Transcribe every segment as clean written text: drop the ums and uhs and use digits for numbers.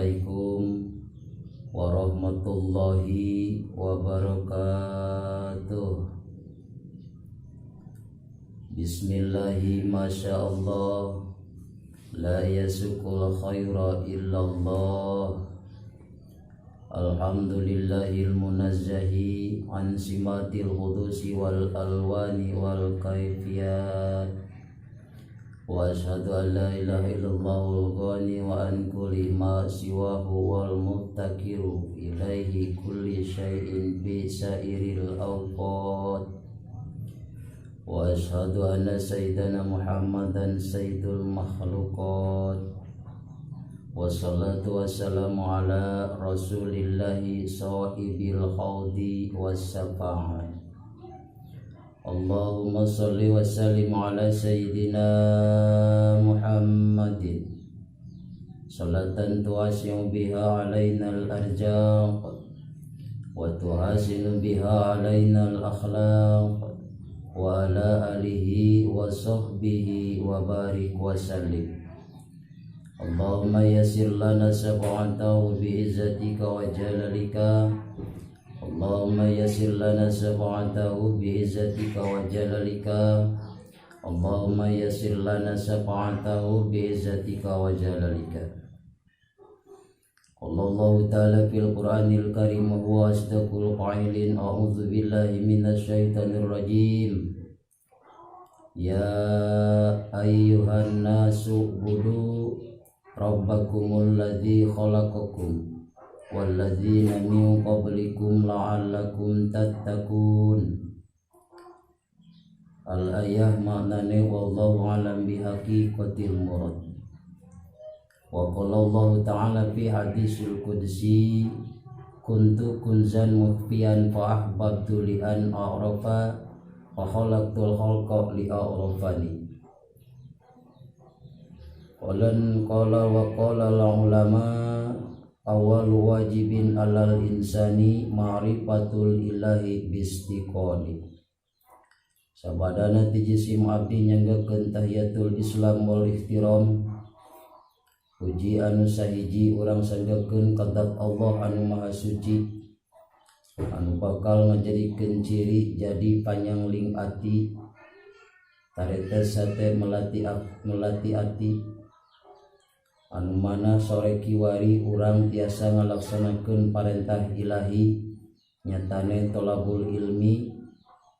Assalamualaikum warahmatullahi wabarakatuh. Bismillahi masyaallah, la yasukul khaira illallah. Alhamdulillahil munazzahi an simatil hudusi wal alwani wal kaifiyat. Wa asyhadu an la ilaha illallahul ghani wa an kulli ma siwahu wal muftakiru ilaihi kulli syai'in bi sairil awqat. Wa asyhadu anna sayyidana Muhammadan sayyidul makhluqat. Wassalatu wassalamu ala rasulillahi sahibil haudi wassafa'at. Allahumma salli wa sallim ala sayyidina Muhammadin salatan tuwasi'u biha alaina al-arjaq wa tuhasinu biha alaina al-akhlaq wa ala alihi wa sahbihi wa barik wa sallim. Allahumma yassir lana sab'atahu bi'izzatika wa jalalika. Allahumma yassir lana sab'atahu bi'izzatika wa jalalika. Allahumma yassir lana sab'atahu bi'izzatika wa jalalika. Qala Allahu ta'ala fil Qur'anil Karim wa huwa asdaqul qailin. A'udzu billahi minasy syaithanir rajim. Ya ayyuhan nasu budu rabbakumul ladzi khalaqakum walladzina min qablikum la'allakum tattaqun. Al-ayah maknane wallahu alam bihaqiqatil murad. Wa qala Allah ta'ala fi hadisil qudsi kuntu kunzan mukhfiyan fa ahbabtu li an a'rafa fa khalaqtul khalqa li a'rafani. Qalan qala wa qala al ulama awal wajibin alal insani ma'rifatul ilahi bistiqoni. Sabadana ti jisim abdi nyanggakeun tahiyatul Islam wal ihtiram. Puji anu sahiji urang sanggakeun ka dzat Allah anu maha suci anu bakal ngajadikeun ciri jadi panyangling ati taretes sate melati melati ati anu mana sore kiwari urang tiasa ngalaksanakeun parentah ilahi nyatane tolabul ilmi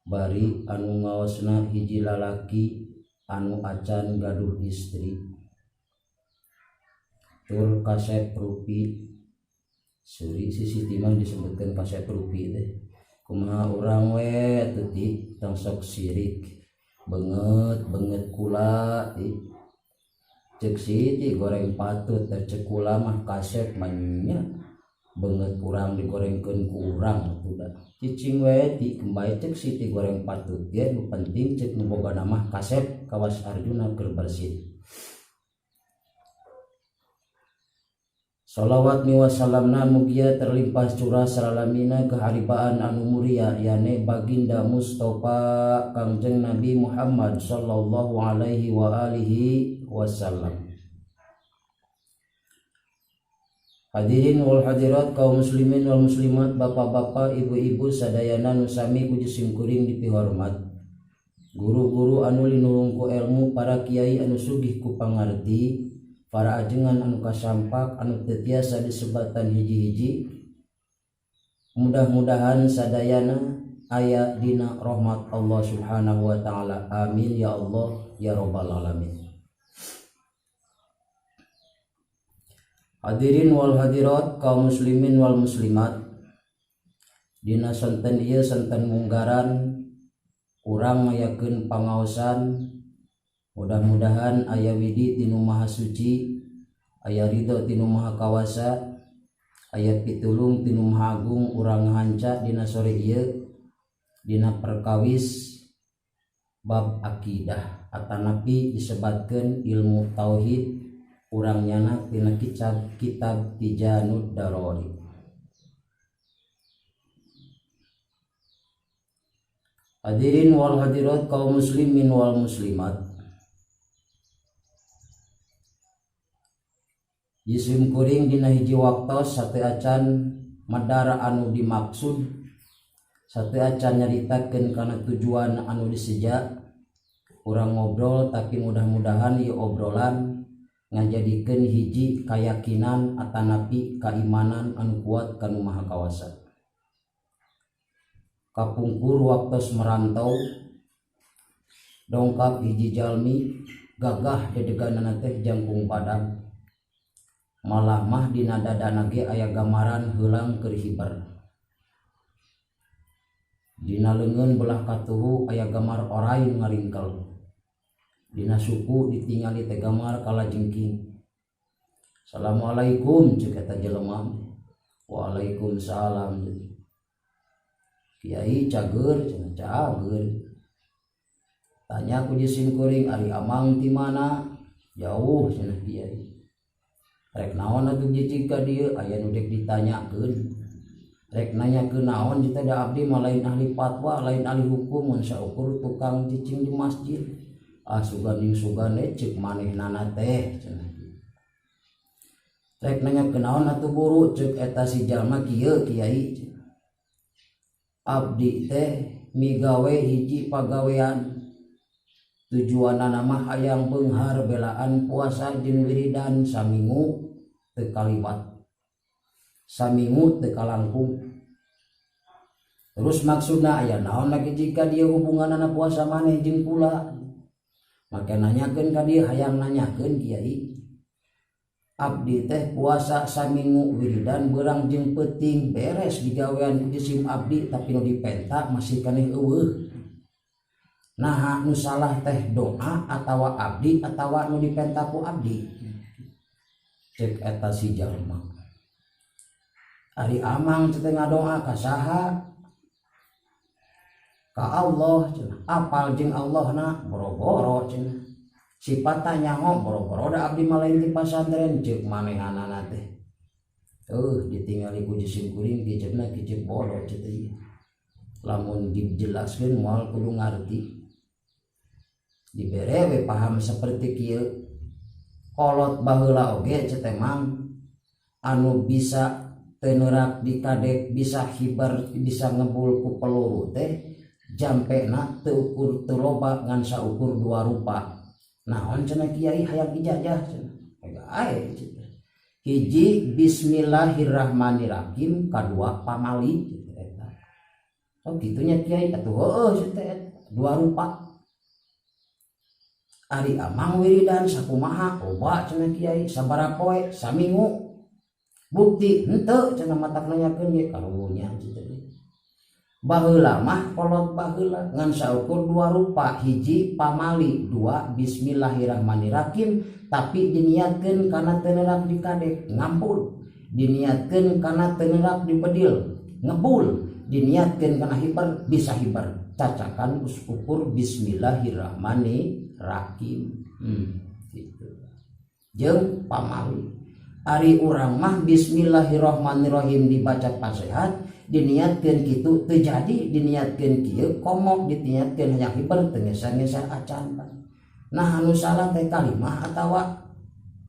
bari anu ngaosna hiji lalaki anu acan gaduh istri tur kasep rupi suri sisi timang disebutkan kasep rupi teh kumaha urang we atuh ti tong sok sirik beungeut beungeut kula ti cek Siti goreng patut teh cek kula mah kasep manya beungeut kurang digorengkeun ku urang atuh da cicing we ti kembali cek Siti goreng patut ge nu penting cek nu boga mah kasep kawas Arjuna keur bersin. Salawat miwa salamna mugia terlimpah curah saralamina keharibaan anu mulia yane baginda Mustafa Kangjeng Nabi Muhammad sallallahu alaihi wa alihi wasallam. Hadirin wal hadirat kaum muslimin wal muslimat, bapak-bapak, ibu-ibu sadayana nu sami ku jisim kuring dipihormat. Guru-guru anu linulung ku ilmu, para kiai anu sugih ku pangarti, para ajengan anu kasampak anu teu tiasa disebatan hiji-hiji. Mudah-mudahan sadayana aya dina rahmat Allah Subhanahu wa taala. Amin ya Allah ya rabbal alamin. Hadirin wal hadirat kaum muslimin wal muslimat, dina sonten ieu sonten munggaran urang ngayakeun pangaosan. Mudah-mudahan aya widi tinu maha suci, aya ridho tinu maha kawasa, aya pitulung tinu maha agung urang ngahanca dina sore ieu dina perkawis bab akidah atanapi disebatkeun ilmu tauhid urang nyana tina kitab Tijanud Darori. Hadirin wal hadirat kaum muslimin wal muslimat, Jisim kuring dina hiji waktos sateuacan madara anu dimaksud, sateuacan nyaritakeun kana tujuan anu diseja urang ngobrol, tapi mudah-mudahan ieu obrolan ngajadikeun hiji kayakinan atanapi kaimanan anu kuat kanu Maha Kawasa. Kapungkur waktos merantau dongkap hiji jalmi gagah dedeganana teh jangkung badag, malah mah dina dadana ge aya gambaran heulang keur hiber. Dina leungeun belah katuhu aya gambar orai nu ngaringkel. Dina suku ditingali teh gambar kalajengking. Assalamualaikum cek eta jelema. Waalaikumsalam. Kiai cager cenah cager. Tanya ku jisim kuring ari amang ti mana? Jauh cenah kiai. Rek naon atuh jijig ka dieu aya nu dek ditanyakeun. Rek nanyakeun naon jita da abdi mah lain ahli fatwa, lain ahli hukum, mun saukur tukang cicing di masjid. Ah sugan ning sugane ceuk manehnana teh cenah. Rek nanyakeun naon atuh buru ceuk eta si jalma kieu kiai. Abdi teh migawe hiji pagawean. Tujuanana mah hayang beunghar belaan puasa jeung wiridan saminggu teu kaliwat, saminggu teu kalangkung. Terus maksudna aya naon lagi jika dia hubunganana puasa maneh jeung kula. Make nanyakeun ka dieu hayang nanyakeun kiai. Abdi teh puasa saminggu wiridan beurang jeung peuting beres digawean ku jisim abdi tapi nu dipenta masih keneh eueuh. Naha nu salah teh doa atawa abdi atawa nu dipenta ku abdi. Cek eta si jalma. Ari amang teh ngadoa ka saha? Ka Allah cenah. Apal jeung Allahna boro-boro cenah. Sipatna nyaho boro-boro da abdi mah lain ti pasantren ceuk manehanana teh. Ditingali ku jisim kuring kicepna kicep bodoh cek teh. Lamun dijelaskeun moal kudu ngarti. Dibere we paham seperti kieu. Kolot baheula oge cek teh mang anu bisa teu neurak dikadek, bisa hibar, bisa ngebul ku peluru teh jampena teu ukur teu loba ngan saukur dua rupa. Naon cenah kiai hayang ijazah cenah. Ae cenah. Hiji bismillahirrahmanirrahim, kadua pamali eta. Oh gitunya kiai atuh heueuh cenah eta dua rupa. Ari amang wiridan sakumaha loba cenah kiai sabaraha poe saminggu. Bukti henteu cenah matak nanyakeun ge karunya cenah. Baheula mah kolot baheula ngan saukur dua rupa, hiji pamali, dua bismillahirrahmanirrahim, tapi diniatkeun kana teu neurak dikadek ngampul, diniatkeun kana teu neurak dibedil ngebul, diniatkeun kana hiber bisa hiber, cacakan ukur bismillahirrahmanirrahim. Gitu. Jeung pamali. Ari urang mah bismillahirrahmanirrahim dibaca pasehat, diniatkeun kitu teu jadi, diniatkeun kieu komo, diniatkeun hayang hiber teu ngeser-ngeser acan. Nah anu salah teh kalimah atawa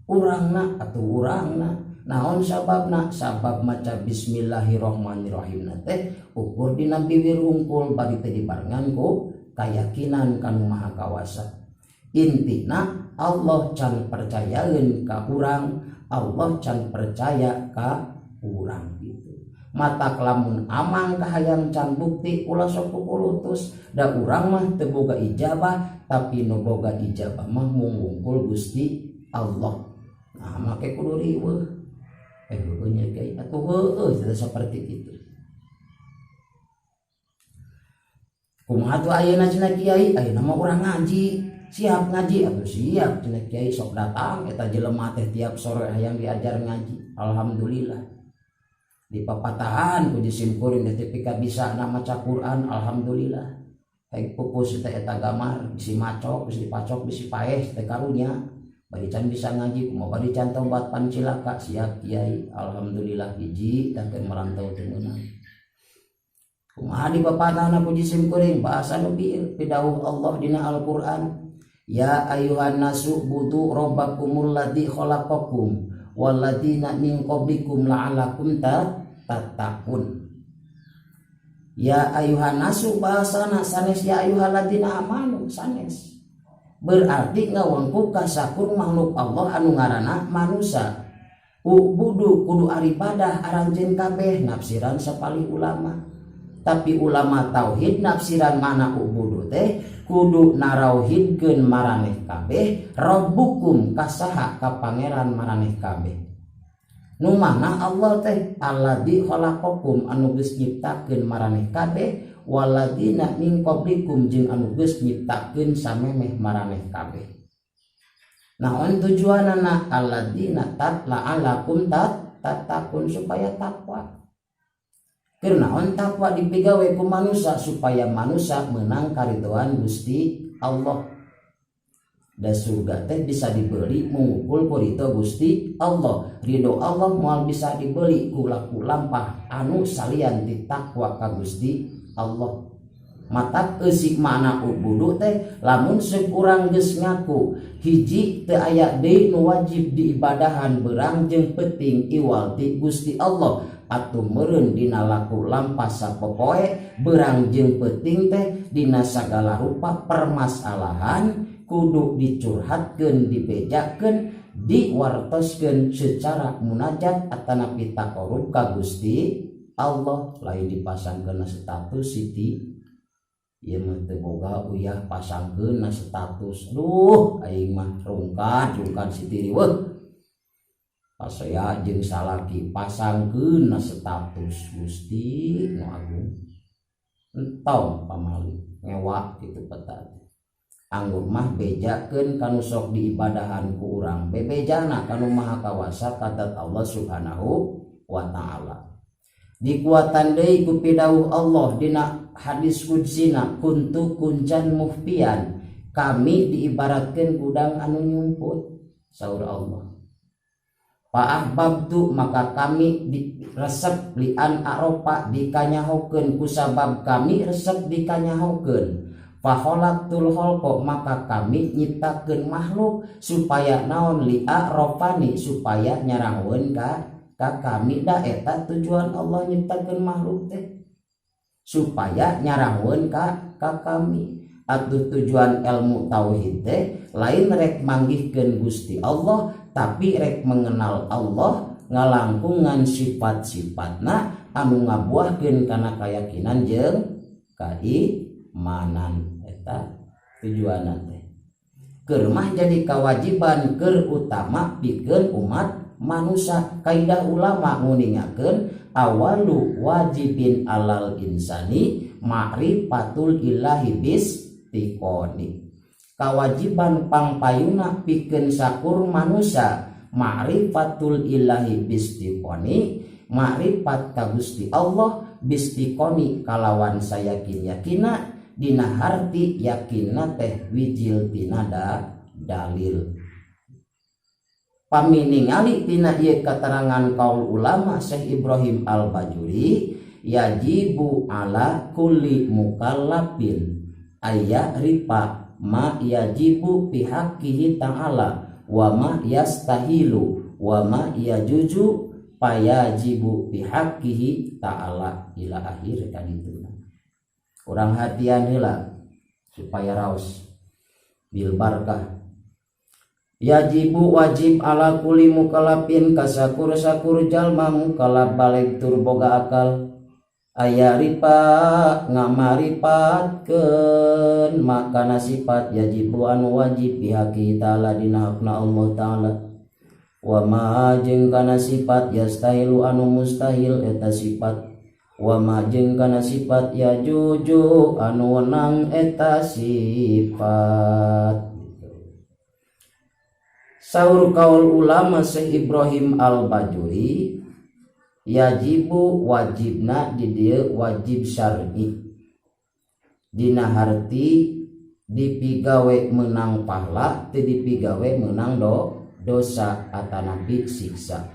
urangna atuh urangna. Naon sababna? Sabab maca bismillahirrahmanirrahim teh ukur dina bibir hungkul bari teh dibarengan ku kayakinan kanu Maha Kawasa. Intina Allah can percayaeun ka urang, Allah can percaya ka urang gitu. Mata kelamun amang kahayang can bukti ulah sok kukulutus da urang mah teu boga ijabah, tapi nu boga ijabah mah mung wungkul Gusti Allah. Nah make kudu riweuh. Heueuh nya kiai atuh heueuh teh seperti itu. Kumaha tuh ayeuna cenah kiai? Ayeuna mah urang ngaji. Siap ngaji atuh siap cenah kiai sok datang eta jelema teh tiap sore hayang diajar ngaji. Alhamdulillah. Di papatahan ku jisim kuring teh tepi ka bisa na maca Quran alhamdulillah. Haik pupus teh eta gamar bisi macok bisi dipacok bisi paeh teh karunya. Bari can bisa ngaji kumaha bari can tobat pancilaka siap kiai alhamdulillah hiji tah keur merantau teu meunang. Kumaha di papatahan ku jisim kuring bahasa nu bieu pidawuh Allah dina Al-Qur'an. Ya ayuhan nasu budu rabbakumul ladzi khalaqakum Walladzina min qablikum la'allakum tattaqun. Ya ayuhan nasu bahasana sanes ya ayyuhalladzina amanu, sanes. Berarti ngawengku ka sakur makhluk Allah anu ngaranna manusia. U'budu kudu aribadah aranjeun kabeh, nafsiran sapalih ulama. Tapi ulama tauhid nafsiran mana u'budu teh kudu narauhidkeun maraneh kabeh rabbukum kasaha ka pangeran maraneh kabeh. Nu mana Allah teh alladzi khalaqakum anu geus nyiptakeun maraneh kabeh, waladina min qablikum jeung anu geus nyiptakeun samemeh maraneh kabeh. Naon tujuanana? Alladzina tat la'alakum tat tattaqun, supaya takwa. Keur naon takwa dipigawe ku manusia? Supaya manusia menang karidoan Gusti Allah. Da surga teh bisa dibeli mengumpul ku ridho Gusti Allah. Ridho Allah moal bisa dibeli ku laku lampah anu salian ti takwa ka Gusti Allah. Matak eusi mana ubudu teh lamun sekurang geus ngaku hiji teu aya deui nu wajib diibadahan berang jeung penting iwal ti Gusti Allah, atuh meureun dina laku lampah sapopoe berang jeung penting teh dina sagala rupa permasalahan kudu dicurhatkeun, dibejakeun, diwartoskeun secara munajat atanapi taqarrub ka Gusti Allah, lain dipasangkeun status. Siti ieu mah teu boga uyah, pasangkeun na status, "Duh, aing mah rungkad rungkad." Siti riweuh pasea jeung salaki, pasangkeun na status. Gusti nu agung, entong pamali ngewa kitu peta. Anggur mah bejakeun kanu sok diibadahan ku urang, bebejana kanu maha kawasa, ka Allah Subhanahu wa Ta'ala. Dikuatan deui ku pidawuh Allah dina hadis qudsina, kuntu kunzan mukhfiyan, kami diibaratkeun gudang anu nyumput, saur Allah. Fa ahbabtu maka kami resep lian arofa dikanyahokeun, kusabab kami resep dikanyahokeun. Faholaktul kholqo maka kami nyiptakeun makhluk supaya naon? Lia rofani supaya nyarahoeun ka kami. Da eta tujuan Allah nyiptakeun makhluk teh supaya nyarahoeun ka kami. Atuh tujuan ilmu tauhid teh lain rek manggihkeun Gusti Allah, tapi rek mengenal Allah ngalangkungan sifat-sifatna anu ngabuahkeun kana keyakinan jeung kaimanan. Eta tujuanna teh keur mah jadi kewajiban keur utama pikeun umat manusia. Kaidah ulama nguningakeun awalu wajibin alal insani ma'rifatul ilahi bis tikoni, kawajiban pangpayuna pikeun sakur manusia ma'rifatul ilahi bistikoni, ma'rifat ka Gusti Allah bistikoni kalawan sayakin yakina, dina harti yakinna teh wijil tina dalil. Pami ningali tina ieu keterangan kaul ulama Syekh Ibrahim Al-Bajuri, yajibu ala kulli mukallafin aya rifa ma yajibu fi haqqihi ta'ala wa ma yastahilu wa ma yajuzu payajibu fi haqqihi ta'ala ila akhir kadituna. Urang hatian heula supaya raos bil barkah. Yajibu wajib ala kulli mukallafin kasakur-sakur jalma mukallaf balig tur boga akal, aya rifa ngamaripatkeun makana sifat yajibu anu wajib fi haqqi ta'ala dina hakna Allah Ta'ala, wa ma jeung kana sifat yastahilu anu mustahil eta sifat, wa ma jeung kana sifat yajuzu anu wenang eta sifat. Saur kaul ulama Syekh Ibrahim Al-Bajuri, yajibu wajibna di dieu wajib syar'i, dina harti dipigawe menang pahala teu dipigawe menang dosa atanapi siksa.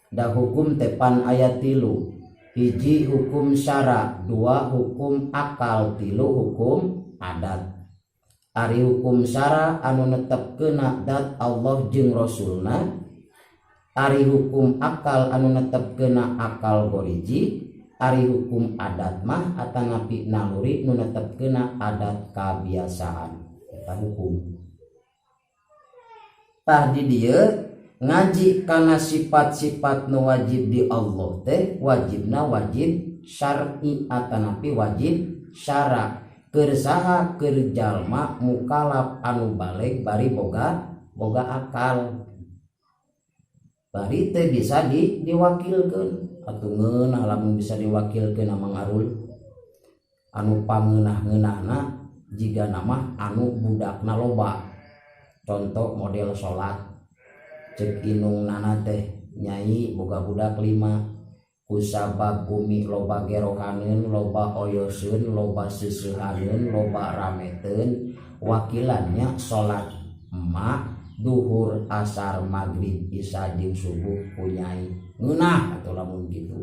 Da hukum tepan aya tilu: hiji hukum syara, dua hukum akal, tilu hukum adat. Ari hukum syara anu netepkeun dat Allah jeung Rasulna. Ari hukum akal anu netepkeunna akal goriji, ari hukum adat mah atanapi naluri nu netepkeunna adat kabiasaan. Eta hukum. Tah, di dieu ngaji kana sifat-sifat nu wajib di Allah teh wajibna wajib syar'i atanapi wajib syara. Keur saha? Keur jalma mukalaf anu balig bari boga boga akal, bari teh bisa diwakilkeun. Atuh ngeunah lamun bisa diwakilkeun. Amang Arul, anu pangeunah-ngeunahna jiga nama anu budakna loba. Contoh model salat, cek indung nana teh, "Nyai boga budak lima, kusabab bumi loba gerohaneun, loba oyoseun, loba seuseuhaneun, loba rameteun, wakilannya salat emak duhur, asar, maghrib, isya jeung subuh ku Nyai." Ngeunah atau lamun kitu.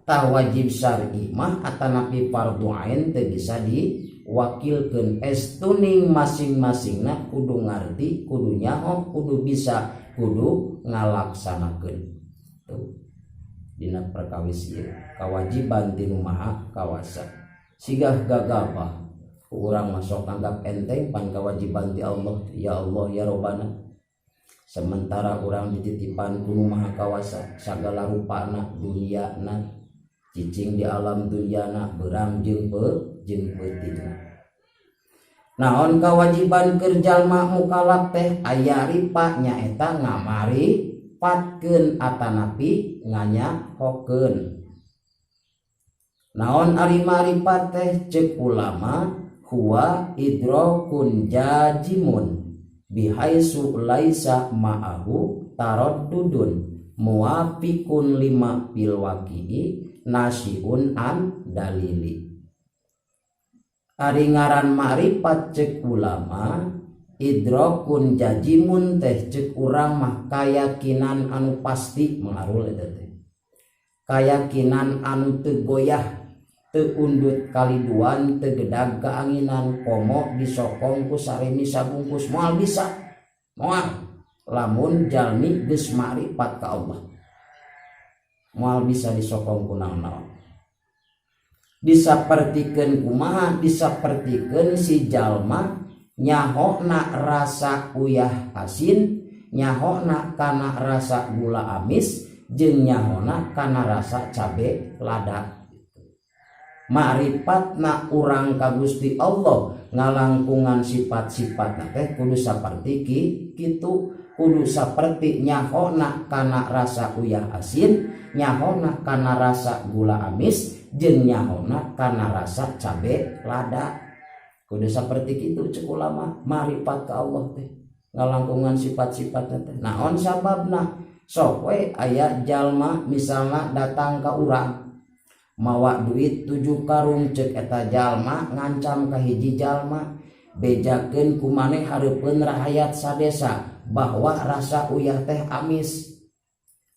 Tah, wajib syar'i mah atanapi fardu ain teu bisa diwakilkeun. Estuning masing-masingna kudu ngarti, kudu nyaho, kudu bisa, kudu ngalaksanakeun. Tuh, dina perkawis ieu kawajiban ti Nu Maha Kawasa sigah gagabah ku urang masuk anggap enteng pan kewajiban ti Allah. Ya Allah, ya Robana. Sementara urang dititipan ku Nu Maha Kawasa sagala rupana duniana, cicing di alam dunyana berang jeung jeung peutingna. Naon kewajiban keur jalma mukalaf teh? Aya ripa, nyaeta ngamarifatkeun atanapi nganyahokeun. Naon ari marifat teh? Cek ulama, huwa idrokun jazimun bihaisu laisa ma'ahu taraddudun muwafiqun lima fil waqi'i nasyiun an dalili. Ari ngaran ma'rifat, cek ulama, idrokun jazimun teh cek urang mah kayakinan anu pasti mengarul. Eta teh kayakinan anu teu goyah, teu undut kaliduan, teu gedag keanginan, komo disokong ku sarimi sabungkus moal bisa, moal. Lamun jalmi geus makrifat ka Allah, moal bisa disokong ku naon-naon. Disapertikeun kumaha? Disapertikeun si jalma nyahona rasa uyah asin, nyahona kana rasa gula amis, jeung nyahona kana rasa cabe lada. Ma'rifatna urang ka Gusti Allah ngalangkungan sifat-sifat teh kudu saperti kitu, kudu saperti nyahona kana rasa uyah asin, nyahona kana rasa gula amis, jeung nyahona kana rasa cabe lada. Kudu saperti kitu cek ulama ma'rifat ka Allah teh ngalangkungan sifat-sifat teh. Naon sababna? Sok we aya jalma misalna datang ka urang mawa duit 7 karung. Cek eta jalma ngancam ka hiji jalma, "Bejakeun ku maneh hareupeun rahayat sadesa bahwa rasa uyah teh amis."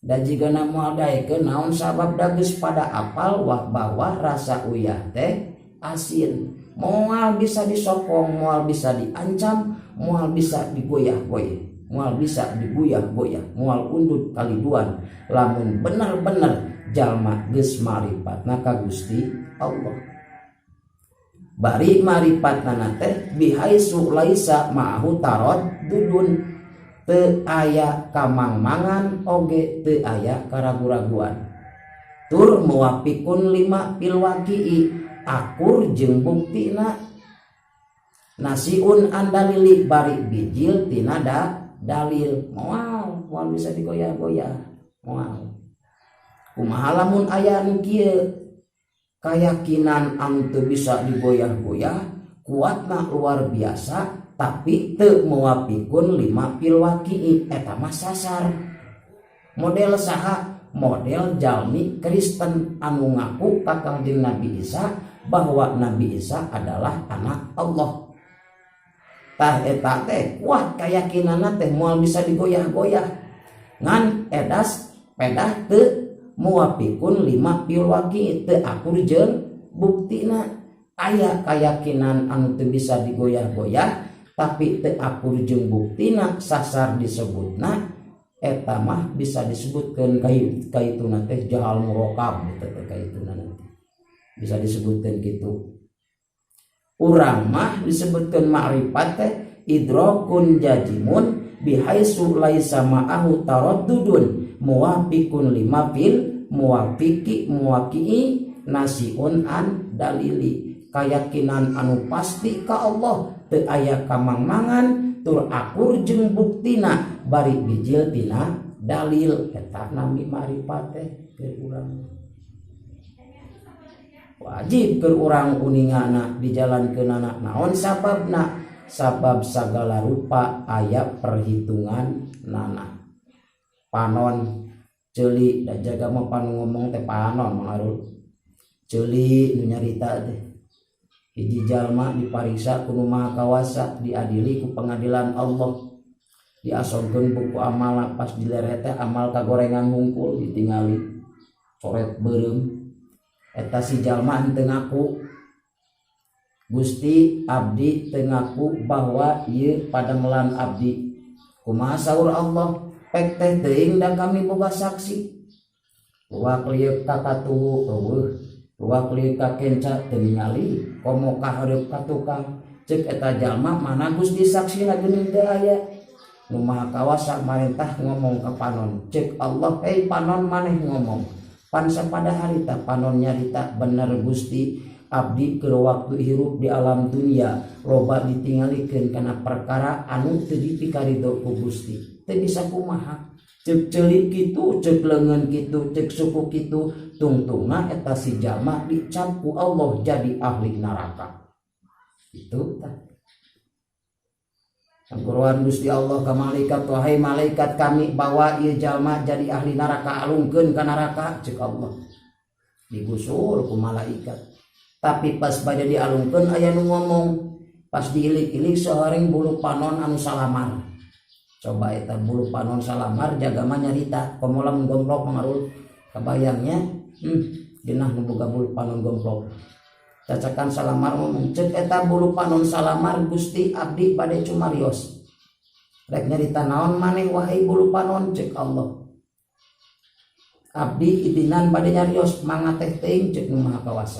Da jigana moal daekeun. Naon sabab? Da geus pada apal wah bahwa rasa uyah teh asin. Moal bisa disokong, moal bisa diancam, moal bisa digoyah-goyah, moal bisa digoyah-goyah, moal undut kaliduan lamun bener-bener jalma geus marifatna ka Gusti Allah. Bari marifatna teh bihaisu laisa ma'ahu taraddudun, teu aya kamangmangan oge teu aya karagu-raguan, tur muwafiqun lima fil waqi'i, akur jeung buktina, nasyiun an dalili, bari bijil tina dalil. Moal moal bisa digoyah-goyah, moal. Kumaha lamun aya nu kieu, keyakinan anu teu bisa digoyah-goyah, kuatna luar biasa, tapi teu muwafiqun lima fil waqi'i? Eta mah sasar. Model saha? Model jalmi Kristen anu ngaku ka Kangjeng Nabi Isa bahwa Nabi Isa adalah anak Allah. Tah, eta teh kuat keyakinanna teh, moal bisa digoyah-goyah, ngan edas pedah teu muwafiqun lima fil waqi, teu akur jeung buktina. Aya keyakinan anu teu bisa digoyah-goyah tapi teu akur jeung buktina, sasar disebutna. Eta mah bisa disebutkan kaituna teh jahal murokab eta teh. Kaituna nanti bisa disebutkan gitu. Urang mah disebutkan ma'rifat teh idrokun jazimun bihaitsu laisa ma'ahu taraddudun muwafiqun lima fil muwafiki muwaqii nasiun an dalili, keyakinan anu pasti ka Allah, teu aya kamangmangan, tur akur jeung buktina bari bijil tina dalil. Eta nami ma'rifat teh. Keur urang wajib, keur urang uningana dijalankeunana. Naon sababna? Sabab sagala rupa aya perhitungan nana. Panon, ceuli, da jaga mah pan ngomong teh panon. Mangarul ceuli nu nyarita teh. Hiji jalma dipariksa ku Nu Maha Kawasa, diadili ku pengadilan Allah, diasongkeun buku amal. Pas dileret teh amal kagorengan mungkul ditingali, coret beureum. Eta si jalma henteu ngaku, "Gusti, abdi teu ngaku bahwa ieu padamelan abdi." Kumaha saur Allah? "Pek teh teuing, da kami boga saksi. Luak lieuk ka katuhu euweuh, luak lieuk ka kenca teu ningali, komo ka hareup ka tukang." Ceuk eta jalma, "Mana Gusti saksina, geuning teu aya?" Nu Maha Kawasa marentah ngomong ka panon. Ceuk Allah, "Hei panon, maneh ngomong." Pan sapada harita panon nyarita, "Bener Gusti, abdi keur waktu hirup di alam dunia loba ditinggalikeun kana perkara anu teu dipikarido ku Gusti. Teu bisa kumaha, ceuk ceuli kitu, ceuk leungeun kitu, ceuk suku kitu." Tungtungna eta si jalma dicap ku Allah jadi ahli neraka. Itu tah. Sangkuruan Gusti Allah ka malaikat, "Wahai malaikat kami, bawa ieu jalma jadi ahli neraka, alungkeun ka neraka," ceuk Allah. Digusul ku malaikat, tapi pas bade dialungkeun aya nu ngomong. Pas diilik-ilik sehoreng bulu panon anu salamar. Coba eta bulu panon salamar jaga mah nyarita, komo lamun gomplok mangarul kabayangnya. Genah nu boga bulu panon gomplok. Cacakan salamar ngomong. Cek eta bulu panon salamar, "Gusti, abdi bade cumarios." "Rek nyarita naon maneh, wahai bulu panon?" cek Allah. "Abdi idinan bade nyarios." "Mangga teh teuing," cek Nu Maha Kawasa.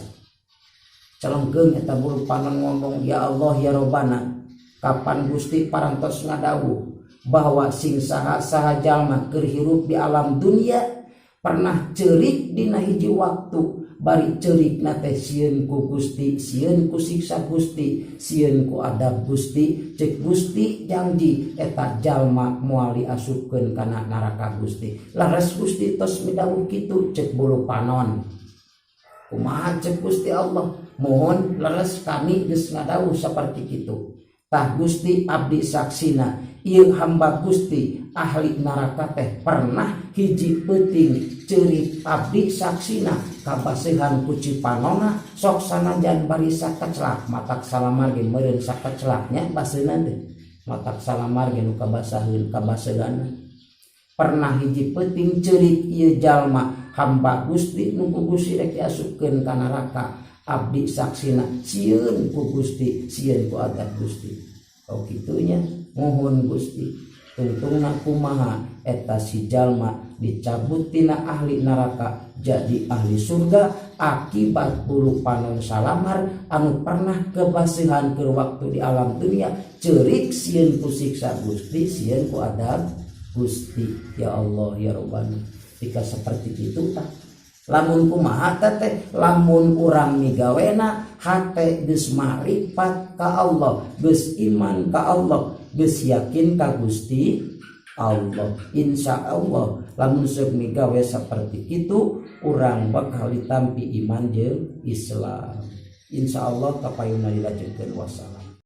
Celengkeung eta bulu panon ngomong, "Ya Allah, ya Robana, kapan Gusti parantos ngadawuh bahwa sing saha saha jalma keur hirup di alam dunia pernah ceurik dina hiji waktu, bari ceurik na teh sieun ku Gusti, sieun ku siksa Gusti, sieun ku adab Gusti, cek Gusti janji eta jalma moal diasupkeun kana neraka Gusti. Leres Gusti tos midawuh kitu?" cek bulu panon. "Kumaha?" cek Gusti Allah. "Mohon, leres, kami geus ngadawuh saperti kitu. Tah Gusti, abdi saksina ieu hamba Gusti ahli neraka teh pernah hiji peuting ceurik, abdi saksina kabasehan ku cipanona, sok sanajan bari sakeclak." Matak salamar ge meureun sakeclaknya baseuna teh, matak salamar ge nu kabasaheun kabasehanna. Pernah hiji peuting ceurik ieu jalma hamba Gusti nu ku Gusti rek diasupkeun ka neraka, abdi saksina sieun ku Gusti, sieun ku adab Gusti. Oh, kitunya, mohon Gusti. Tungtungna kumaha? Eta si jalma dicabut tina ahli neraka jadi ahli surga akibat bulu panon salamar anu pernah kebasehan ke waktu di alam dunia ceurik sieun ku siksa Gusti, sieun ku adab Gusti. Ya Allah, ya Rabbana, jika seperti itu tah. Lamun kumaha teh? Lamun urang migawena hate geus makrifat ka Allah, geus iman ka Allah, geus yakin ka Gusti Allah, insya Allah lamun sok migawe seperti itu urang bakal ditampi iman jeung Islam. Insya Allah kapayuna dilajengkeun. Wassalam.